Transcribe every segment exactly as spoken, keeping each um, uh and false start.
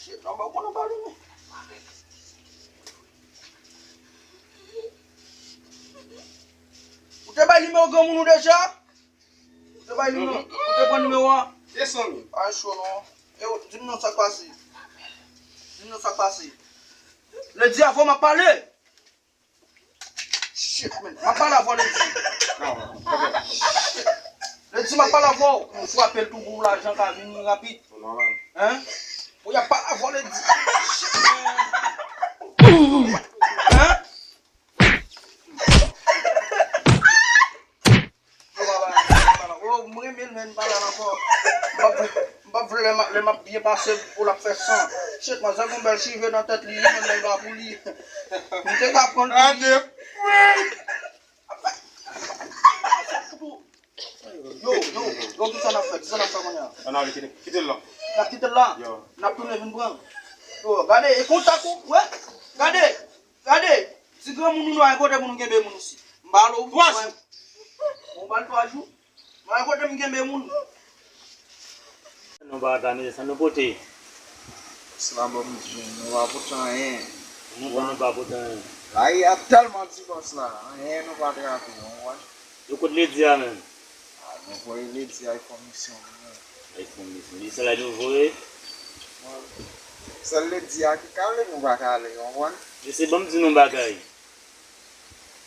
Shit, non, ba w konnen pale, men. Ou te bay nimewo granmoun ou deja? Ou te bay nimewo, ou te pran nimewo a? De san mil. Pa cho non. E, di m non sa k pase. Di m non sa k pase. Ledi a fò m ap pale. Shit, man. M ap pale avè w, Ledi. Non, non, non. Shit. Ledi, m ap pale avè w. M frape l tou pou lajan ka vini rapid. Hein? Pou y ap pale avè w, Ledi. Shit, man. Hein? Yo, papa, papa, oh, m renmen l, men m pa la ankò. M p ap, m p ap vle lè m, lè m ap byen pase pou l ap fè san. Shit, manzè gon bèl chive nan tèt li, men nèg la pou li. M te ka pran l pou li. Yo, yo, yo, kisa n ap fè? Kisa n ap fè kounye a? Ann ale, kite, kite l la. N ap kite l la? Yo. N ap tounen vin pran. Yo, gade, e kontak ou, wè? Gade, gade. Ti granmoun nou, nou a gen kote pou nou kenbe moun isi. M ba l ou. Twa jou. Bon, m ba l twa jou. Mwen kote m kenbe moun. Nou pa ta mete sa nou pote. Sila bò m di nou pa pote anyen. Nou pa, nou pa pote anyen. Lari a tèlman di bòs la, anyen nou pa trape, w konprann? Yo kot Ledi a menm? Ah, nou voye Ledi a, li fè misyon li menm. Li fè misyon. Li se la nou voye? Bon, sèl Ledi a ki ka ale, nou pa ka ale, w konprann? Mesye, ban m di nou bagay.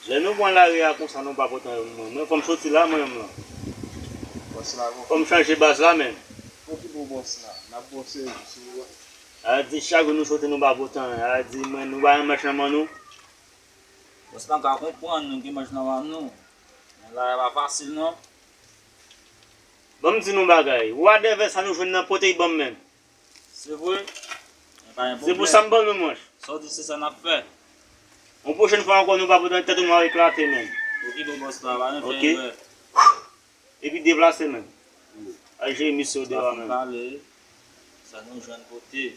Lè nou pran lari a konsa, nou pa pote anyen mwen. Mwen, fò m soti la, mwen menm lan. Bòs la, fò m chanje baz la, menm. Okipe w bòs la. N ap bòse sou ou a. A di, chak jou nou soti, nou pa pote anyen. A di, mwen, nou pa yon mèch nan men nou. Bòs la, m ka konprann nou gen mèch nan men nou. Men lari a pa fasil, non. Ban m di nou bagay. Wadèvè sa nou jwenn nan, pote l ban m menm. Se vre. Men pa gen pwoblèm. Se pou sa m ban nou manch. Sa w di se sa n ap fè. Yon pwochèn fwa ankò nou pa pote anyen, tèt nou ap eklate menm. Okipe bòs la, pa nan fè erè. Epi deplase menm. Al jere misye deyò a menm. Pale. Sa nou jwenn pote.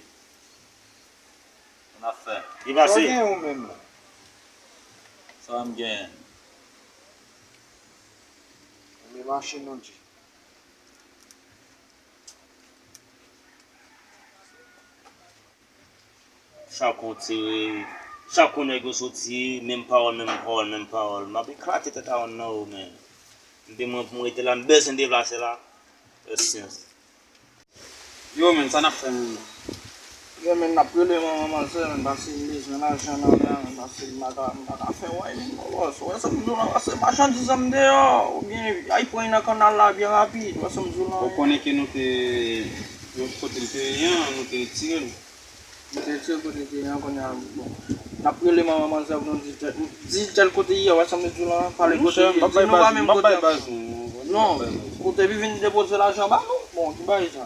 Sa n ap fè. Deplase. Sa w gen ou menm? Sa m gen? Konbyen machin nou di? Chak yon tire, chak yon nèg yo soti, menm pawòl, menm pawòl, menm pawòl. M ap eklate tèt a yonn nan yo, men. M te mwen pou m rete la, m bezwen deplase la. Pasyans. Yo, men, sa n ap fè, men? Yo, men, n ap rele manman manzè, men, paske m bezwen lajan nan men an, men, paske m pa ka, m pa ka fè wè, men, non, bòs. Ou wè sa m di w lan, paske machandiz an m deyò, oubyen, ay pran nan kannal la byen rapid, ou wè sa m di w lan. Ou konnen ke nou te, yo kote l te ye an, nou te retire l. M te retire kote te ye an kounye a, bon. N ap rele manman manzè pou nou di tèl, di tèl kote ye, wè sa m di w lan, pale kote ye. Monchè, m p ap bay baz, m p ap bay baz, non. Non, ou te vin depoze lajan ba nou? Bon, ki bagay sa?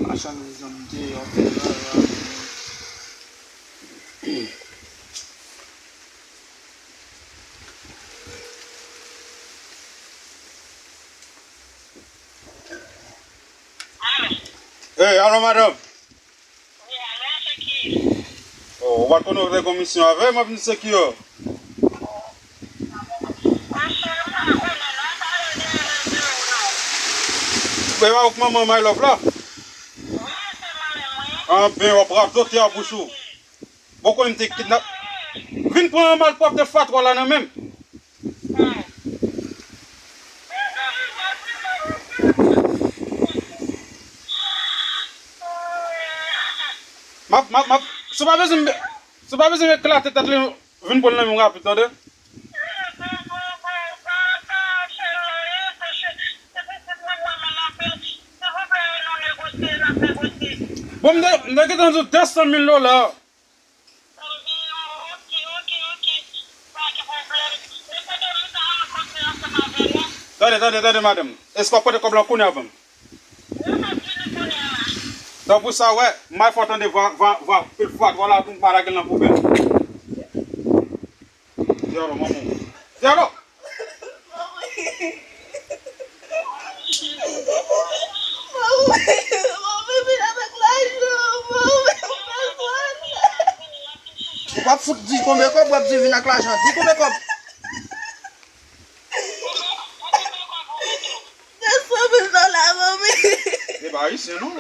Machandiz an m deyò, fè bagay la. Ey, alo, madanm. Wi, alo, se ki? Oh, ou pa t konnen w te gen misyon avè m, m ap vin se ki yo. Monchè, m pa konnen non, m pa rele de ou non. Ou pa wè manman My Love la? Wi, se mwen menm, wi. Anben, w ap radote a bouch ou. Bon, konnen m te kidnap. Vin pran malpwòpte fatwa la nan men m. M ap, m ap, m ap, si w pa bezwen, si w pa bezwen eklate tèt li, vin pran l nan men m rapid, tande? Bon, m te, m te gentan di w de san mil dola. Tande, tande, tande, madanm. Èske w ap pote kòb lan kounye a ban m? Tanpri sa, wè, m al fè w tande vwa, vwa, vwa, pil fwa, vwa la, pou m pa lage l nan poubèl. Di alo, manman. Di alo! Ou p ap fout di konbyen kòb, w ap di vin ak lajan. Di konbyen kòb? Ayisyen non.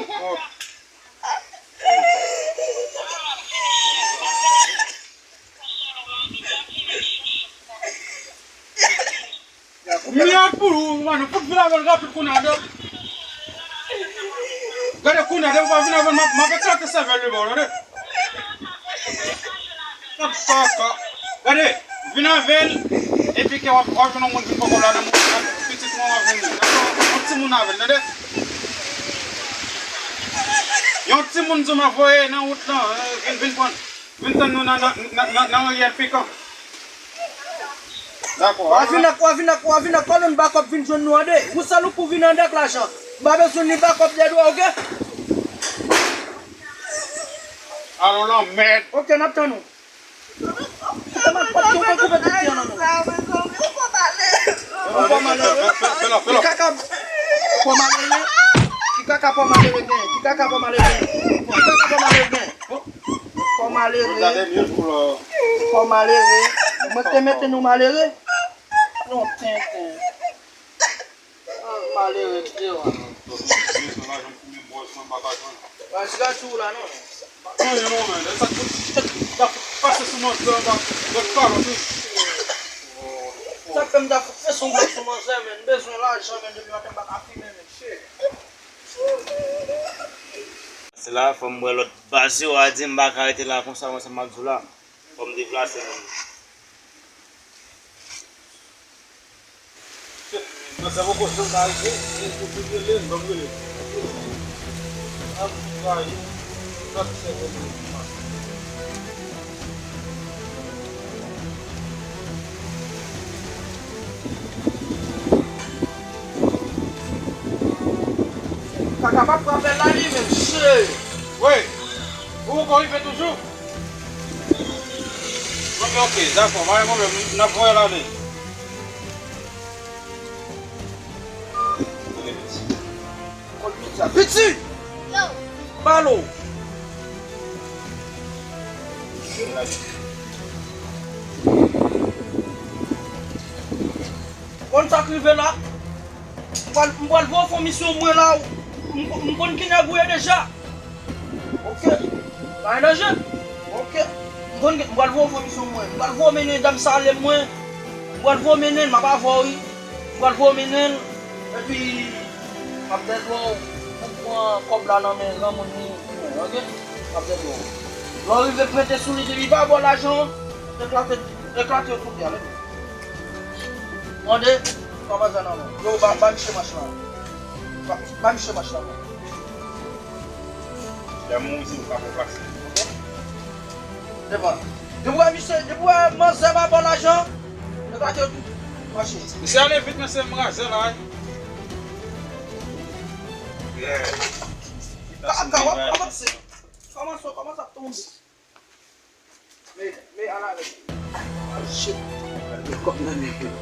Mèd pou ou, mano, fout vin avè l rapid kounye a, de. Gade kounye a, depi w pa vin avè l, m ap, m ap eklate sèvèl li ba w, tande. Kaka. Gade, vin avè l, epi ke w ap, w ap jwenn yon moun vin poko la nan moun, pitit mwen w ap vin. Dakò? Yon timoun avè l, tande. Yon timoun di w m ap voye nan wout lan, eh, vin, vin pran. Vin tann nou nan, nan, nan, nan, nan Ariel Pikan. Dakò. W a vin ak, w a vin ak, w a vin ak kolonn bakòp vin jwenn nou ande. Yon sèl ou pou vin ande ak lajan. M pa bezwen ni bakòp dèyè dwa, oke? Alon lanmèd. Oke, n ap tann ou. Kite m ak pòt yo, mwen koupe tout pye nan nou. Yon pò malere. Fè, fè, fè, fè, fè. Ki kaka pò malere. Ki kaka pò malere gen. Ki kaka pò malere gen. Ki kaka pò malere gen. Fò malere. Fò malere. Mwen te mete nou malere. Non, tenten. Malere, kite yo a. Baz, gad sou ou la, non. Pa gen anyen non, men. Sa k fè m ta fout pase sou manzè anba lòt kalòt, wi. Sa k fè m ta fout fè sou blòk sou manzè, men. M bezwen lajan, men, depi maten m pa ka fimen, men. Shit. Se la, fò m wè lòt baz yo a di m pa ka rete la konsa, konsa m ap di w la. Fò m deplase menm. Nan sèvo kochon ka rive, e pou tou rele, n banm rele. Anmwayy, lòt sèvo kochon. Kaka p ap pran apèl la li menm, shit. Wi. Ou poko rive toujou? Ok, ok, dakò, pa gen pwoblèm, n ap voye l ale. Piti! Balo! Konn sa k rive la? M pral, m pral voye w fè yon misyon mwen la, m, m konn ki nèg ou ye deja. Ok. Pa gen danje. Ok. M konn, m pral voye w fè yon misyon mwen. M pral voye w mennen dam Salem mwen. M pral voye w mennen l, m ap avè w, wi. M pral voye w mennen l. Epi, m ap dèdwe w pou pran kòb la nan men granmoun ni, ok? M ap dèdwe w. Lè w rive prete sou li, depi pa ba w lajan an, eklate, eklate yo tout, ale. Mande, pa manzè nan men. Yo, ba, ba misye mach la. Ba, ba misye mach la. Lè moun di ou pa pou plase. Devan. Depi wè misye, depi wè manzè pa ba w lajan, yo gade yo tout. Mache. Misye ale vit, men se m razè la, wi. Yeah. Ka, ka, w ap kòmanse. Kòmanse, kòmanse ap tonbe. Men, men ala rèd. Ah, shit. Gade kòb nan men.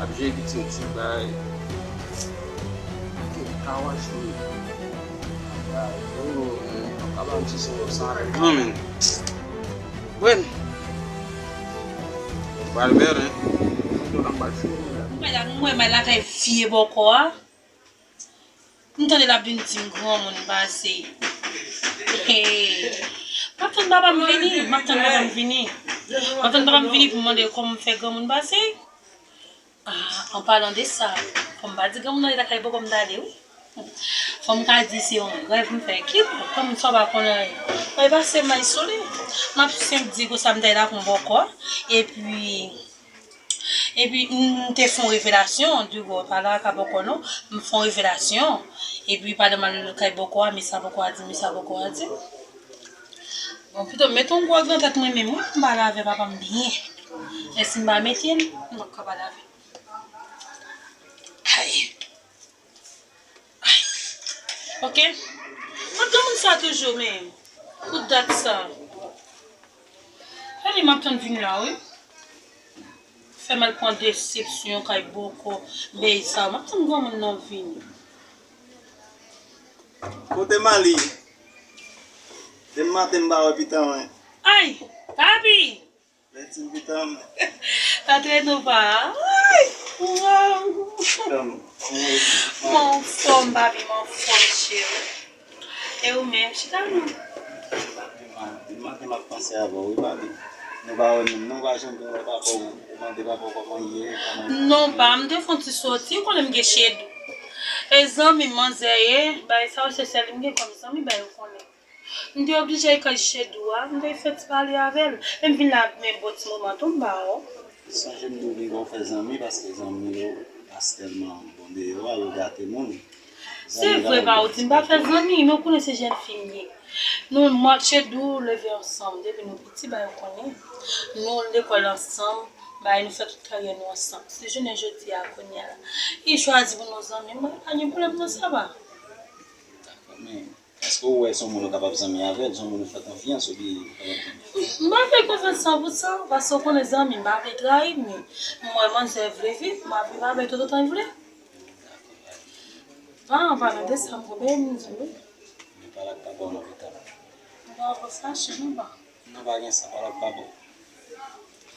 Ap jwe vit yon ti bay. Ok, kawash wi. Bay, yo, men, pa ka ba m ti sou sa, non, men. Bwen. Bal bèl, hein. Foto nan bal fou. Mwen la, mwen, mwen lakay vye bòkò a. M tande l ap vin di m granmoun pase. Hey. M ap tann papa m vini, m ap tann papa m vini. M ap tann papa m vini pou m mande l kòman m fè granmoun pase. Ah, an palan de sa, fò m pa di granmoun nan li lakay bòkò m t ale, wi. Fò m ka di se yon rèv m fè, kit, kòm sa w pa konnen anyen. Mwen pase may sou li. M ap senp di konsa m t ale lakay yon bòkò, epi Epi, m te fè yon revelasyon, Dugo, pa la ka bòkò non, m fè yon revelasyon. Epi, pandan m al kay bòkò a, men sa bòkò a di, men sa bòkò a di. Bon, pito, mete yon gwòg nan tèt mwen menm, wi, m pale avè papa m byen. Men si m pa mete l, m p ap ka pale avè l. Ay. Ay. Ok. Mwen granmoun sa toujou, men. Pou dat sa. Sa di m ap tann vini la, wi. Fè m al pran desepsyon kay bòkò, bèy sa. M ap tann granmoun nan vini. Kote Mali? Demen maten m pa wè pitan mwen. Ay, papi! Lè ti pitan m. Antre nou pa. Ay! Waw! Pitan m, kòman w ye? M anfòm, papi, m anfòm. E ou menm, chita non. Depi maten m ap panse avè w, wi, papi. Nou pa wè menm, nou pa janm wè papa w. Ou mande papa w kòman l ye, kòman... Non, pa, m te fè yon ti soti, ou konnen m gen Chedou. E zanmi m, manzè ye, bay sa yo se sèl li m gen kòm zanmi, bay yo konnen. M te oblije al kay Chedou a, m te fè ti pale avè l. E m vin la, men bon ti moman tou, m ba w. Sonje m te oblije w fè zanmi, paske zanmi yo pa tèlman bon deyò a, yo gate moun. Se vre, pa ou di m pa fè zanmi, men ou konnen se jèn fi m ye. Nou, mwen ak Chedou leve ansanm, depi nou piti, bay ou konnen. Nou lekòl ansanm, bay nou fè tout karyè nou ansanm. Se jounen jodi a, kounye a la. Li chwazi pou nou zanmi, mwen pa gen pwoblèm nan sa, pa. Dakò, men èske w wè se yon moun ou kapab zanmi avè l, se yon moun ou fè konfyans, oubyen ou kapab zanmi? M pa fè konfyans san pou san, paske ou konnen zanmi m pa vle trayi m, men m wè manzè vle viv, m ap viv avè l toutotan l vle. Pa ann pale de sa, m konprann, m di wi. Men pale ak papa w nan pita. M pa anvi fache, non, pa. Non, pa gen sa, pale ak papa w.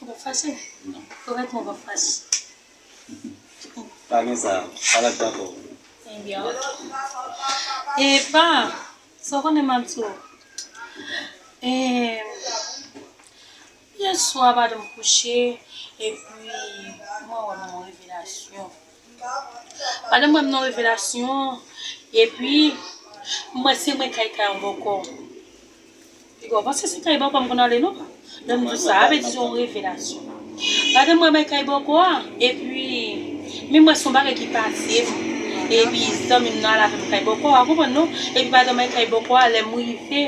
Ou pa fache? Non. Ou ret mwen pa fache. Pa gen sa, pale ak papa w. Ebyen, ok. E pa, sa w konnen m ap di w? E, yè swa, pandan m kouche, epi mwen wè m nan yon revelasyon. Pandan m wè m nan revelasyon, epi m wè se mwen k al kay yon bòkò. Piga w panse se kay bòkò m konn ale non pa. Lè m di w sa, sa vle di se yon revelasyon. Pandan m wè m al kay bòkò a, epi men m wè se yon bagay ki pase m. Epi zanmi m nan al avè m kay bòkò a, konprann non? Epi pandan m al kay bòkò a, lè m rive,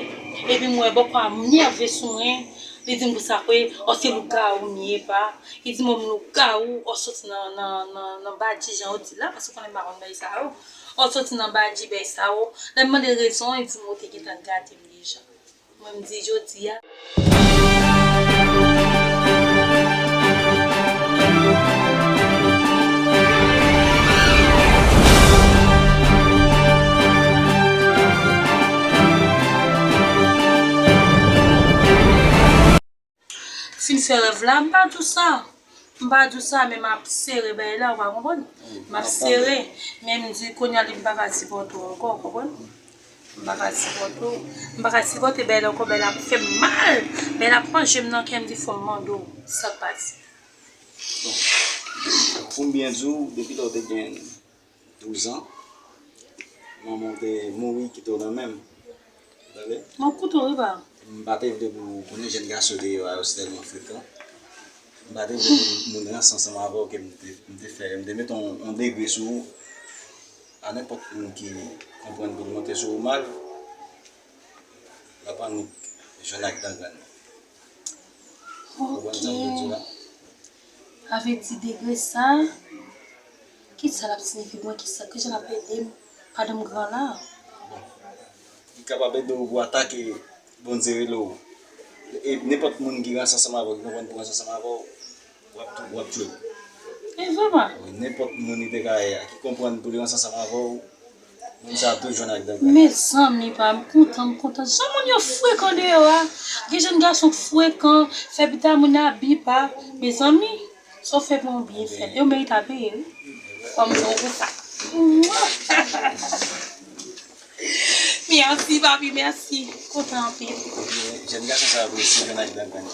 epi m wè bòkò a nève sou mwen, li di m konsa, kwè, ò se lougawou m ye pa. Li di m, ò m lougawou, ò soti nan, nan, nan, nan badji jan yo di la, paske w konnen m pa konn bagay sa yo. Ò soti nan badji bagay sa yo. Lè m mande rezon, li di m, ou te gentan gate m deja. Mwen m di jodi a. Fin fè rèv la, m pa di w sa. M pa di w sa, men m ap sere bagay la, ou pa konprann? M ap sere, men m di kounye a li m pa ka sipòte w ankò, ou konprann? M pa ka sipòte w. M pa ka sipòte bagay la ankò, bagay la ap fè m mal. Bagay la ap manje m nan kè, m di fò m mande w sa k pase. Bon. Pou m byen di w, depi lè w te gen douz an, manman w te mouri, kite w nan men m. Tande? M ap koute w, wi, pa. M pa te vle pou, konnen jèn gason deyò a yo, se tèlman frekan. M pa te vle pou moun ranse ansanm avè w ke m te, m te fè, m te mete yon, yon degre sou ou. A nenpòt moun ki konprann pou l monte sou ou mal, l ap annik jwenn ak dangrenn. Ou konprann sa m vle di w la? Sa vle di degre sa, kisa l ap siyifi pou mwen, kisa, kijan l ap ede m pandan m gran la? Bon, li kapab ede w pou atake, Bondye rele w. E nenpòt moun ki ranse ansanm avè w, ki konprann pou ranse ansanm avè w, w ap tou, w ap tchwe l. E vre pa? Wi, nenpòt moun li te ka ye a, ki konprann pou li ranse ansanm avè w, moun sa ap toujou jwenn ak dangrenn. Mezanmi pa, m kontan, m kontan. Jan moun yo frekan deyò a. Gen jèn gason k frekan, fè pita moun abi pa. Mezanmi, sa w fè pou mwen byen fèt. E w merite a peye, wi. Fò m di w pou sa. Mèsi, papi, mèsi. Kontan anpil. Jèn gason sa ap resi jwenn ak dangrenn.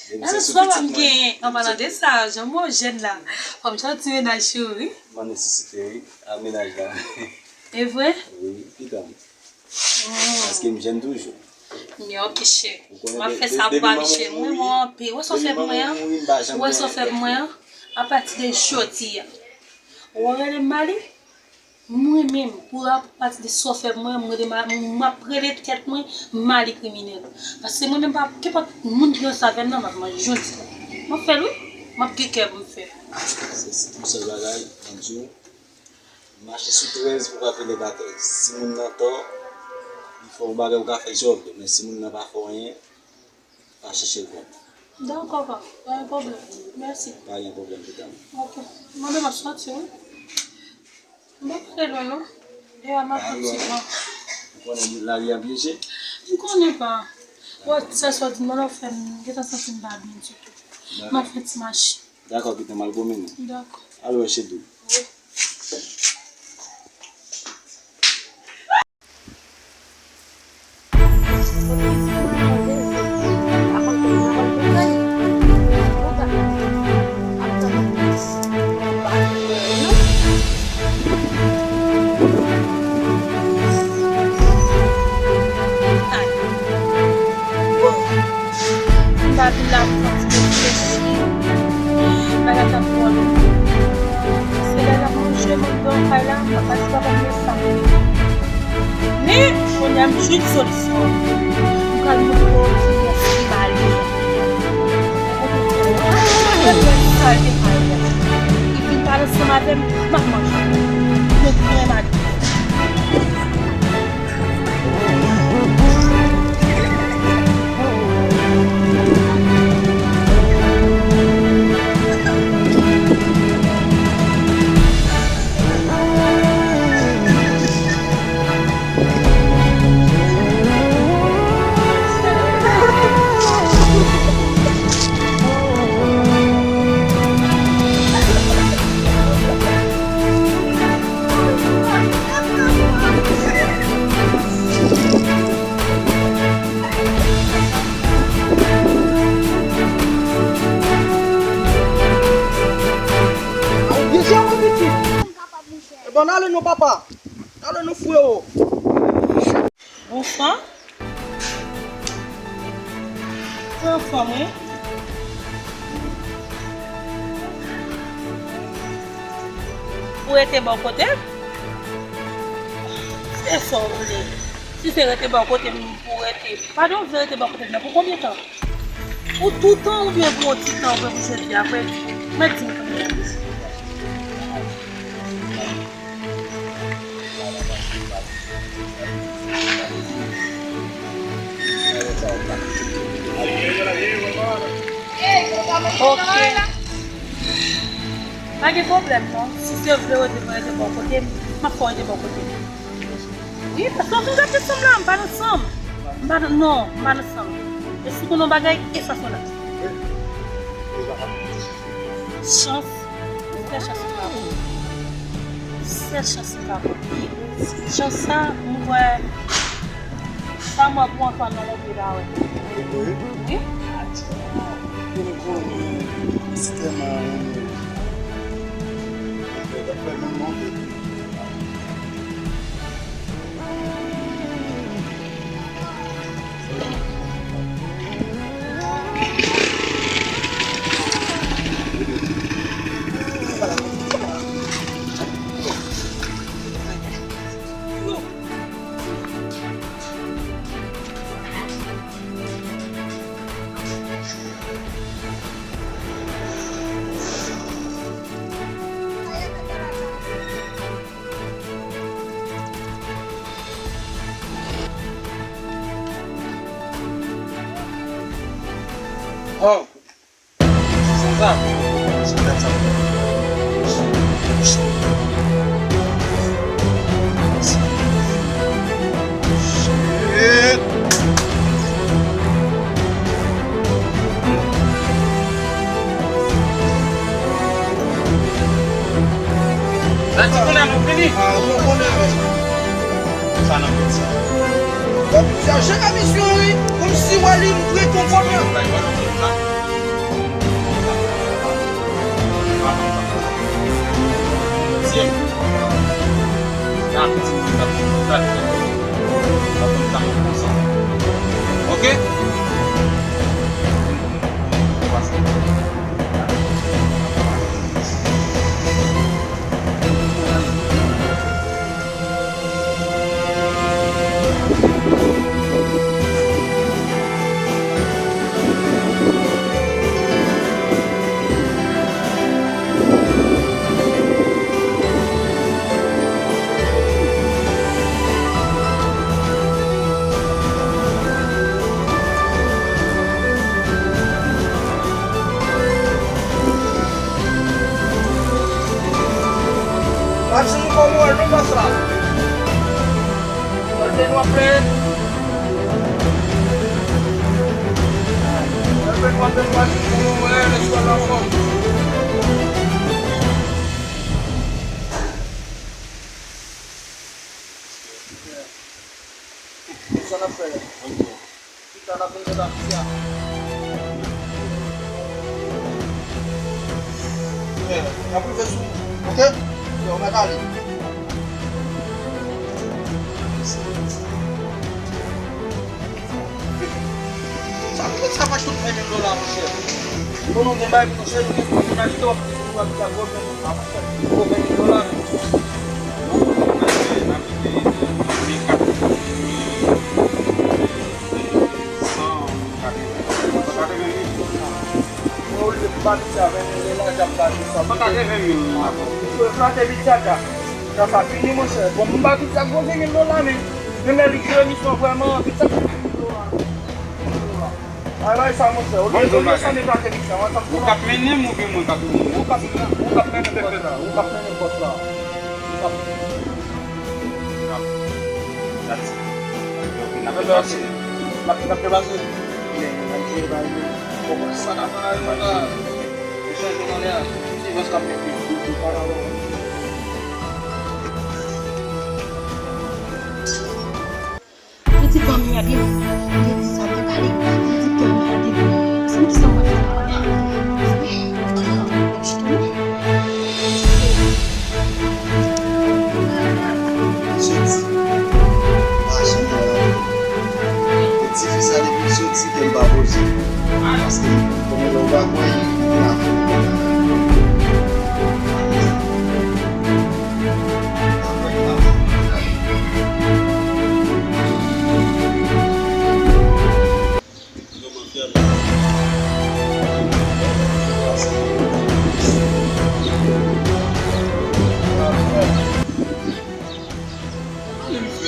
Depi se sou pitit mwen. An palan de sa, jan m wè w jèn la, fò m chante ti mennaj cheri. Mwen nesesite, wi, a mennaj la. E vre? Wi, pitan. Paske m jèn toujou. Men ok, cheri. M ap fè sa pou papi cheri. Mwen bon anpil. Wè sa w fè pou mwen an? Wè sa w fè pou mwen an? Apati de jodi a, ou rele m Mali? Mwen menm, pou apati de sa w fè pou mwen, mwen de ma-, m ap rele tèt mwen Mali kriminèl. Paske mwen menm pa, kenpòt moun ki ranse avè m nan, m ap manje yon ti kòb. M ap fè l wi, m ap gen kè pou m fè l. Se, se yon sèl bagay, m ap di w, mache sou trèz pou pa fini pa trèz. Si moun nan tò, li fè yon bagay ou ka fè sa w vle, men si moun nan pa fè w anyen, pa chèche l kont. Dakò, pa, pa gen pwoblèm. Mèsi. Pa gen pwoblèm, pitan. Ok. Mwen menm ap soti wi. M pa prale lwen non. Deyò a m ap fè ti van. Ou konnen lari a pyeje? M konnen pa. Wè, sa sòti m nan lè w fè m gentan santi m pa byen ditou. M ap fè ti mache. Dakò, pitan, m al pwomennen. Dakò. Al wè Chedou. Wi. Jwenn solisyon. M pral montre w kiyès ki male. Mwen konn sa l te fè a. Li vin pale ansanm avè m, m ap manje. Mwen konnen male. Ou byen jere, pitit. Ebyen, n ale non, papa. N ale non, frewo. Bonswa. Mwen anfòm, wi. Ou rete bò kote m? Se sa w vle. Si se rete bò kote m pou w rete. Padon, ou vle rete bò kote m nan pou konbyen tan? Ou toutan oubyen pou yon ti tan, oubyen pou jodi a, vrè di. Mwen di m kounye a. Ok. Pa gen pwoblèm non. Si se vre w te vle rete bò kote m, m ap fè w rete bò kote m. Wi, paske w vin gate sanm la, m pa nan sanm. M pa nan, non, m pa nan sanm. E si w konnen yon bagay, e sa sou la. Chans, sèl chans m ka pran. Sèl chans m ka pran. Chans sa, m wè, sa m wè pou Antoine nan lòt peyi la, wè. Wi. Wi. Mwen konnen, mwen sitèlman renmen. Mwen fè menm manje. Oh, se sa. Se tèt sa. Shit. Nan ti konnen nou fini. Ah, nou konnen, men. Sa nan piti. Bon, sa jere misyon, wi. Kòmsi w ale m prete yon pwoblèm. Ok? Pase nou kòman wè l non pase la. Gade nou ap plen. Gade nou ap plen, gade nou wè lè sou la fòm. Sa n ap fè la. Tout sa n ap vin konn ap fè a. Yeah, n ap rive sou ou, ok? Yo, mèt ale. Sa, sa pa tout ven mil dola, monchè. Bon, nou gen bay pou nou fè, nou gen pou nou achte, w ap, nou ap, nou ap, nou ap, nou ap, nou ap, nou ap, nou ap, nou ap, nou ap, Mwen ka te ven mil la. Yo, plante Big Jack la. Sa, sa fini, monchè. Bon, m ba Big Jack gon ven mil dola, men. Men lè li jwe misyon vrèman, Big Jack fè mil dola. Ay, bay sa, monchè. Olye, olye sa, men plante Big Jack. Ou k ap mennen m oubyen mwen k ap mennen? Ou k ap, ou k ap mennen bòs la. Ou k ap mennen bòs la. Ou k ap N ap, n ap depase. N ap, n ap depase. Sa k ap fè la yo la? Yo chanje nan lè a. Silvès k ap mete. Yo di banm yon byen. Yo di sa byen pale. Yo di banm yon byen. Se m ki sa mwen fè la. Soti. Mache nan ti fi sa depi l soti ke m pa poze. Paske kòman lè w pa kwè, li vin ap fè.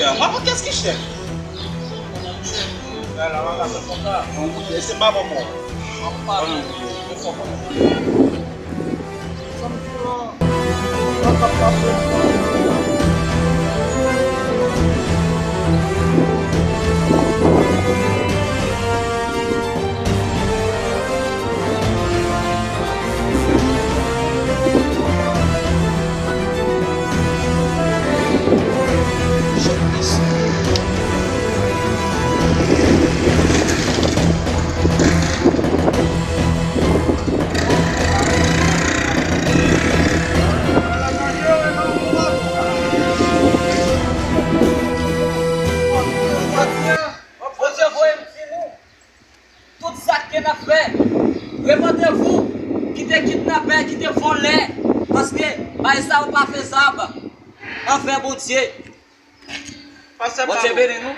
Mwen pa konn kiyès ki chèf. Bon, se pa bon, bon. Bondye voye m di nou, tout zak ke n ap fè, repantevou, kite kidnapè, kite vòlè, paske bagay sa yo pa fezab anvè Bondye. Bondye beni nou.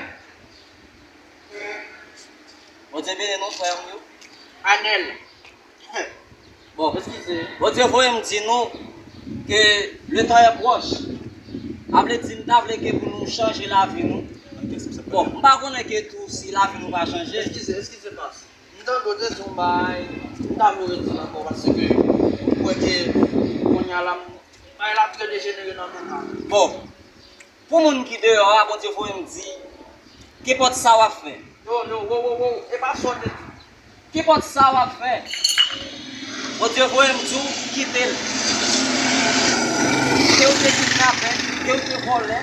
Bondye beni nou, frè m yo. Anèl. Bon, eskize. Bondye voye m di nou ke le tan è pwòch. A vle di, m ta vle ke pou nou chanje lavi nou. Bon, m pa konnen ke tou si lavi nou va chanje. Eskize, eskize, pas. M tande w te di yon bagay, m ta vle w redi l ankò, paske m kwè ke kounye a la, bagay la trè dejenere nan men la. Bon, pou moun ki deyò a, Bondye voye m di, kenpòt sa w ap fè. Yo, yo, wo, wo, wo, e pa sa w te di. Kenpòt sa w ap fè, Bondye voye m di w, kite l. Ke w te kidnapè, ke w te vòlè,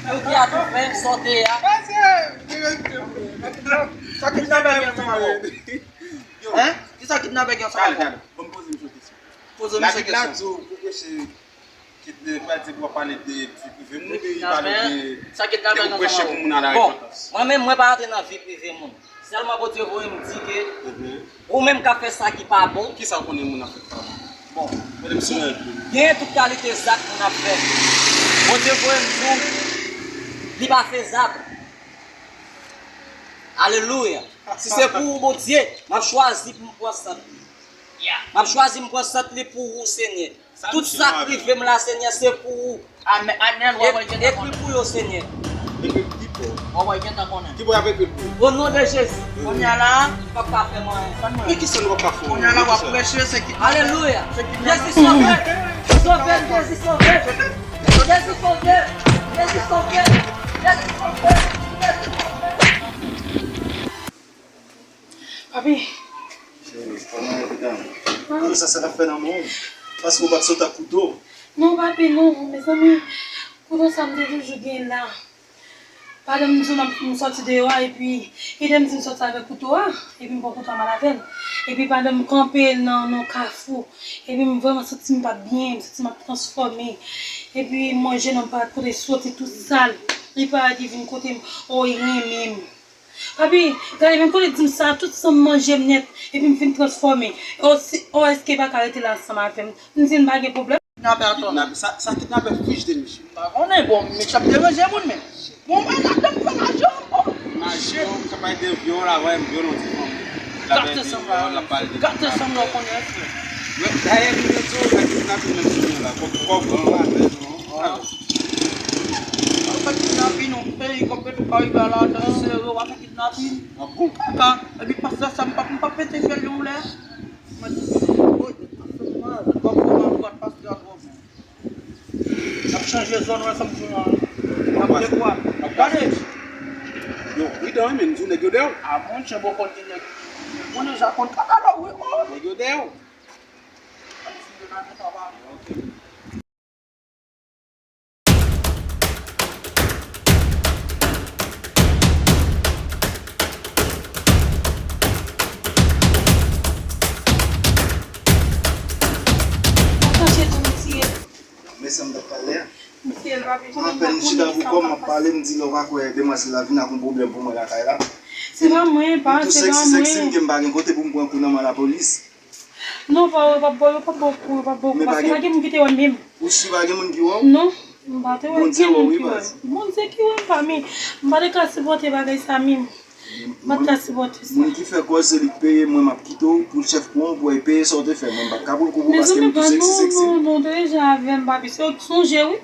ke w te atoufè, sa w te ye a. Sa kidnapè gen ansanm avè w? Hein? Kisa kidnapè gen ansanm avè w? Talè, talè. Ban m poze misye kesyon. Poze misye kesyon. Labib la di w pou preche, kidnapè di w ap pale de vi prive moun, oubyen li pale de ke ou preche pou moun a la repantans? Bon, mwen menm, mwen pa rantre nan vi prive moun. Sèlman Bondye voye m di ke ou menm k ap fè sa ki pa bon. Kisa w konnen moun ap fè ki pa bon? Bon. Mete m sou yon pye. Genyen tout kalite zak moun ap fè. Bondye voye m di w, li pa fezab. Alelouya. Si se pou ou, Bondye, m ap chwazi pou m pran sant li. M ap chwazi m pran sant li pou ou, Senyè. Tout sa k rive m la, Senyè, se pou ou. Amèn. Anèl, w ap wè l gentan konnen. Ekri pou yo, Senyè. Ekri ki bò? W ap wè l gentan konnen. Ki bò y ap ekri l pou ou? O non de Jezi. Kounye a la, m p ap ka fè m anyen. Men kisa nou p ap ka fè? Kounye a la, w ap preche, se ki... Alelouya. Jezi sove. Sove m, Jezi sove. Jezi sove. Jezi sove. Jezi sove. Jezi sove. Papi. Cheri, kòman w ye, pitit? Kisa sa k ap fè nan men w? Paske w pa t sot ak kouto? Non, papi, non, mezanmi, kouto sa m te toujou gen la. Pandan m di w m ap, m sòti deyò a, epi, ede m di m sòti avèk kouto a, epi m pran kouto a m al avè l. Epi pandan m kanpe nan, nan kafou, epi m vrèman santi m pa t byen, m santi m ap transfòme. Epi m wè jennonm parèt kote soti tou sal. Li parèt, li vin kote m, o, li renmen m. Papi, gade, menm kote di m sa, tout san m manje m nèt, epi m fin transfòme. O, si, o, èske pa ka rete la ansanm avè m? M di n pa gen pwoblèm. Kidnapè atò. Kidnapè, sa, sa kidnapè fich de misye. M pa konnen, bon, misye ap deranje moun, men. Bon, mwen ladan m fè lajan, bon. Lajan, sa pa de vyòl, la, wè, m vyòl, yon ti fanm. Gate sanm la, gate sanm la, w konnen, frè. Dayè, m te di w, nèg kidnapin menm sou mwen la. Kòb, kòb, kòb, kòb, kòb. Ou pa kidnapin, non, peyi, kòb, peyi, pa rive a ladan, sere, w ap fè kidnapin. Ah bon? Kaka, epi pastè sa, m p ap, m p ap pete fyèl yon lè. Mwen di, oh, pastè mal, kòb, kòb, kòb, pastè a twò bon. N ap chanje zòn, wè sa m di w la. N ap dekwa. Gade. Yo, pridan, wi, men m di w, nèg yo dèyè w. A, monchè, bon, konn gen nèg. Bon, deja konn katalòg, wi, o. Nèg yo dèyè w. Mesye, m t ap pale a. Apèn m chita pou kò m, m ap pale, m di lè w pa kwè demwazèl la vin ak yon pwoblèm pou mwen lakay la. Se pa mwen, pa, se pa mwen. M tou seksi, seksi, m ke m pa gen kote pou m pran kou nan men lapolis. Non, pa, yo p ap ba w, yo p ap ba w kou, yo p ap ba w kou, paske pa gen moun ki te wè m menm. Ou si pa gen moun ki wè w? Non, m pa te wè gen moun ki wè m. Bondye ki wè m, pa mi. M pa te ka sipòte bagay sa menm. M pa t ka sipòte sa. Moun ki fè kòz se li k peye, mwen m ap kite w pou chèf pran w pou w peye sa w te fè. Mwen m pa t ka pran kou pou paske m tou seksi, seksi. Mezanmi, pa, non, non, non, te deja avè m, papi. Se w k sonje, wi.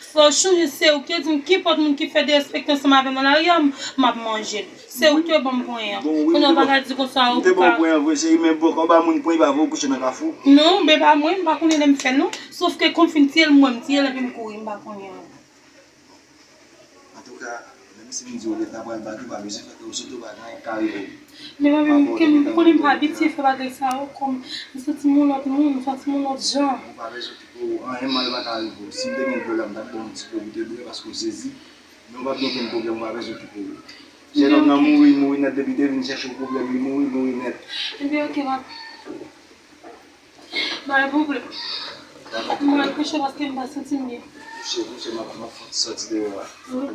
Fò w sonje, se w k te di m, kenpòt moun ki fè derespekte ansanm avè m nan lari a, m, m ap manje l. Se w k te ban m pwen an. Kounye a w pa ka di konsa, ou pa. M te ban w pwen an vre, cheri, men bon, kòm ba moun pwen, li pa vle w kouche nan kafou. Non, men pa mwen, m pa konnen lè m fè l, non. Sòf ke kòm fin tiye l, m wè m tiye l, epi m kouri, m pa konnen. Antouka, menm si m di w leta pral bat ou, pa bezwen fè kè w sote, ou pa gen anyen k ka rive w. Men papi, m konnen m pa abitye fè bagay sa yo, kòm m santi m yon lòt moun, m santi m yon lòt jan. Ou pa bezwen okipe w, anyen mal pa ka rive w. Si m te gen dlo la, m t ap ba w yon ti dlo pou w te bwè paske w sezi. Men w p ap gen okenn pwoblèm, ou pa bezwen okipe w. Jennonm nan mouri, mouri nèt, depi te vin chèche w pwoblèm, li mouri, mouri nèt. Ebyen, oke, m ap Bay pwoblèm. Mwen al kouche paske m pa santi m byen. Kouche, kouche, m ap, m ap soti deyò a. Wi.